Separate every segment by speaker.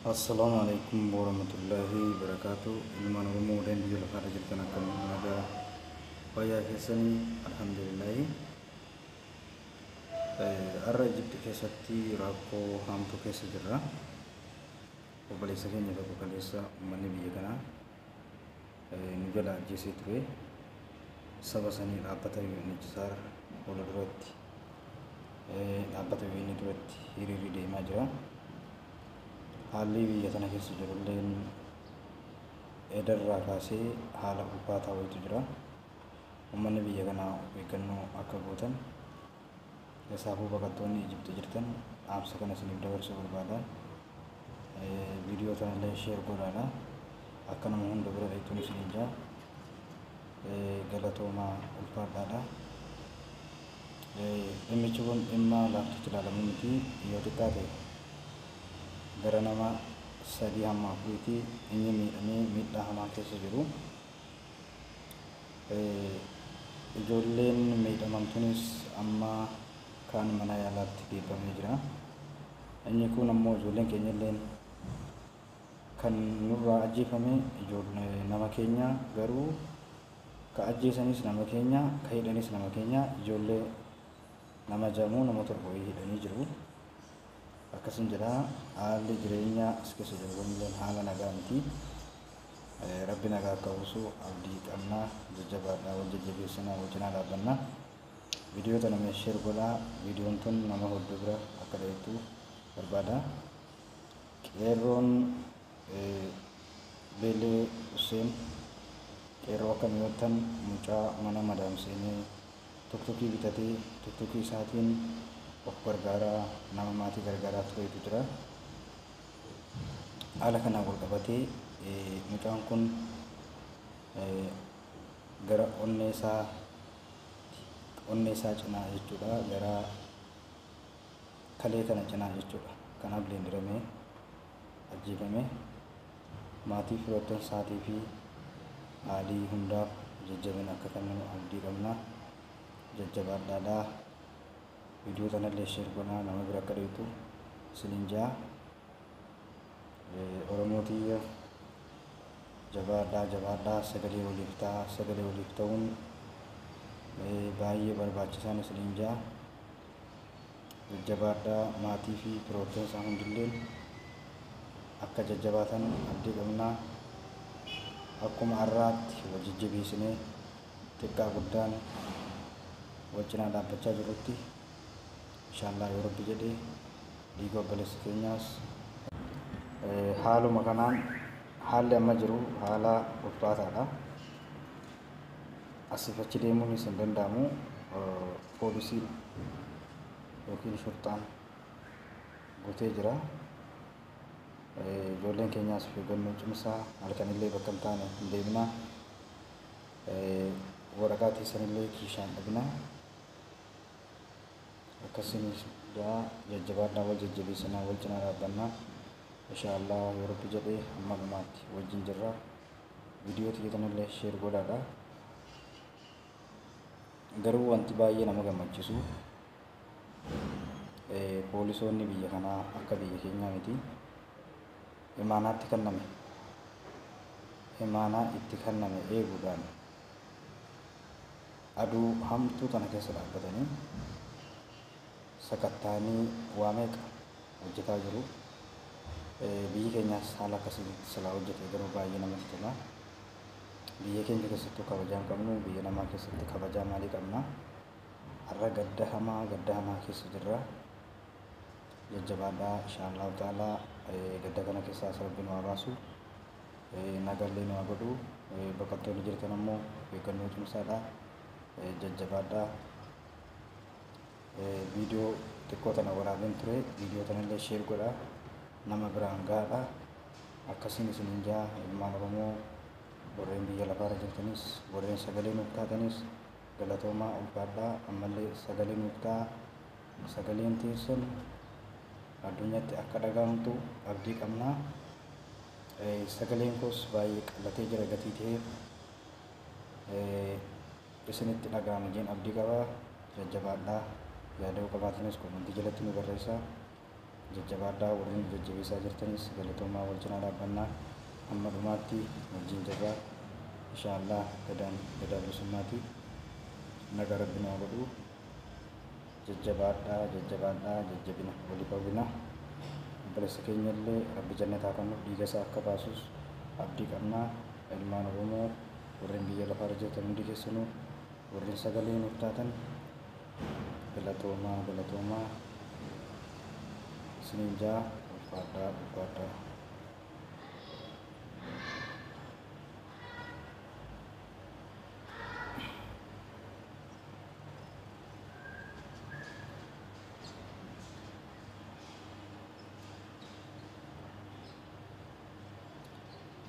Speaker 1: Assalaamu alaikum warahmatullaahi wabarakaatu. Ilmaan Oromoo warreen biyya lafaarra jirtan, akkam nagaa fayyaa keessanii? Alhamdulillaahi. Har'a Ijipti keessatti rakkoo hamtuu keessa jirra. Obboleessa keenya tokko kaleessa uummanni biyya kanaa nu jala ajjeesee ture. Saba sanii dhaabbata UNHCR fuula duratti, dhaabbata UN duratti hiriirri deemaa jira. Haalli biyya tana keessa jirulleen edarraa kaasee haala ulfaataa wayitu jira. Uummanni biyya kanaa of eeggannoo akka gootan, keessaafuu baqattoonni Ijipti jirtan, dhaamsa kana isiniif dabarsuu barbaada. Viidiyoo tanallee share godhaadha. Akka nama hunda bira dhaqxuun isiniin jaa. Galatoomaa, ulfaadhaadha. Dhimmichi kun dhimma laaftutti ilaalamu miti. Yoo xiqqaate gara nama sadii hamma afuriiti inni miidhamee miidhaa hamaa keessa jiru. Ijoolleen miidhaman tunis amma kaan mana yaalaatti geeffamee jira. Inni kun ammoo ijoolleen keenya illeen kan nurraa ajjeefame ijoollee nama keenya, garuu ka ajjeesanis nama keenya, ka hidhanis nama keenya. Ijoollee nama jamuu nama 7 wayii hidhanii jiru. Akkasin jedha, haalli jireenyaa as keessa jiru kunilleen haala nagaa miti. Rabbi nagaa akka buusu abdii qabna. Jajjabaadhaa, wal jajjabeessinaa, wal cinaa dhaabbanna. Viidiyoo tana mee share godhaa. Viidiyoon tun nama hedduu bira akka dhayittu barbaada. Qeerroon Beelee Hussein, qeerroo akka mi'oottan mucaa mana madaam seenee tuktukii bitatee tuktukii isaatiin of gargaaraa, nama maatii gargaaraa turetu jira. Haala kanaan wal qabatee mucaan kun gara onnee isaa cinaa jechuudha, gara kalee kana cinaa jechuudha. Kanaaf leendiramee ajjeefame. Maatii, firoottan isaatii fi haalii hundaaf jajjabina akka kennamu abdii qabna. Jajjabaadhaadhaa. Viidiyoo tanallee share godhaa, nama bira akka dheetu isiniin jaa. Oromoo tiyya, jabaadhaa, jabaadhaa, sagalee waliif ta'a. Sagalee waliif ta'uun baay'ee barbaachisaan isiniin jaa. Jajjabaadhaa, maatii fi firoottan isaa hundilleen akka jajjabaatan abdii qabnaa. Akkuma har'aatti wal jajjabeessinee xiqqaa guddaan wal cinaa dhaabbachaa jirrutti, inshaallaa yoo Rabbi jedhee dhiiga obboleessa keenyaas haaluma kanaan haalli amma jiru haala ulfaataadha. Asiif achi deemuunis hin danda'amu. Poolisiin yookiin shurxaan guutee jira. Ijoolleen keenyaas of eeggannoo cimsaa, halkanillee bakka hin taane hin deeminaa. Waraqaa teessanillee kiishaan dhabinaa. Akkasinis jaa, jajjabaadhaa, wal jajjabeessinaa, wal cinaa dhaabbannaa. Inshaallah yoo Rabbi jedhee hamma dhumaatti wajjin jirra. Viidiyoo tiyya tanallee share godhaadha. Garuu wanti baay'ee nama gammachiisu, poolisoonni biyya kanaa akka biyya keenyaa miti. Imaanaatti kenname, imaanaa itti kenname eeguudhaan aduu hamtuu tana keessa dhaabbatanii sakattaanii waa meeqa hojjetaa jiru. Biyyi keenyaas haala akkasiitti silaa hojjete garuu baay'ee namatti tola. Biyya keenya keessattuu kabajaa hin qabnu, biyya namaa keessatti kabajaa maalii qabna? Har'a gadda hamaa, gadda hamaa keessa jirra. Jajjabaadhaa, inshaallahu ta'ala gadda kana keessaas Rabbi nu haa baasu. Nagallee nu haa godhu. Baqattoonni jirtan ammoo eeggannoo cimsaadha. Jajjabaadhaa. Viidiyoo xiqqoo tana waraabeen ture. Viidiyoo tanallee share godhaa. Nama biraan gahaadha. Akkasiin isiniin jaa, ilmaan Oromoo warreen biyya lafaarra jirtanis, warreen sagalee nuuf taatanis, galatoomaa, ulfaadhaa. Ammallee sagalee nuuf ta'a. Sagaleen teessan addunyaatti akka dhaga'amtu abdii qabna. Sagaleen koos baay'ee qallatee jira gatii ta'eef isinitti dhaga'ama jeen abdii qaba. Jajjabaadhaa. Yaada qabaatanis comment jalatti nu barreessaa. Jajjabaadhaa, warreen jajjabeessaa jirtanis galatoomaa. Wal cinaa dhaabbannaa, hamma dhumaatti wajjin jirraa. Inshaallah gadaan gadaa bilisummaati. Nagaa Rabbi nu haa godhu. Jajjabaadhaa, jajjabaadhaa, jajjabina waliif hawwina. Obboleessa keenya illee Rabbi jannataa kennuuf, dhiiga isaa akka baasus abdii qabnaa. Ilmaan Oromoo warreen biyya lafaarra jirtan hundi keessanuu, warreen sagalee nuuf taatan, galatoomaa, galatoomaa isiniin jaa. Ulfaadhaa, ulfaadhaa.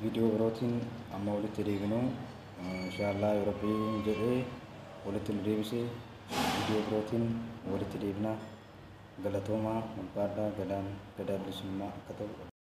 Speaker 1: Viidiyoo birootiin amma walitti deebinu, inshaallah, yoo Rabbiin jedhee walitti nu deebise, viidiyoo birootiin walitti deebina. Galatoomaa, ulfaadhaa. Gadaan gadaa bilisummaa akka ta'u.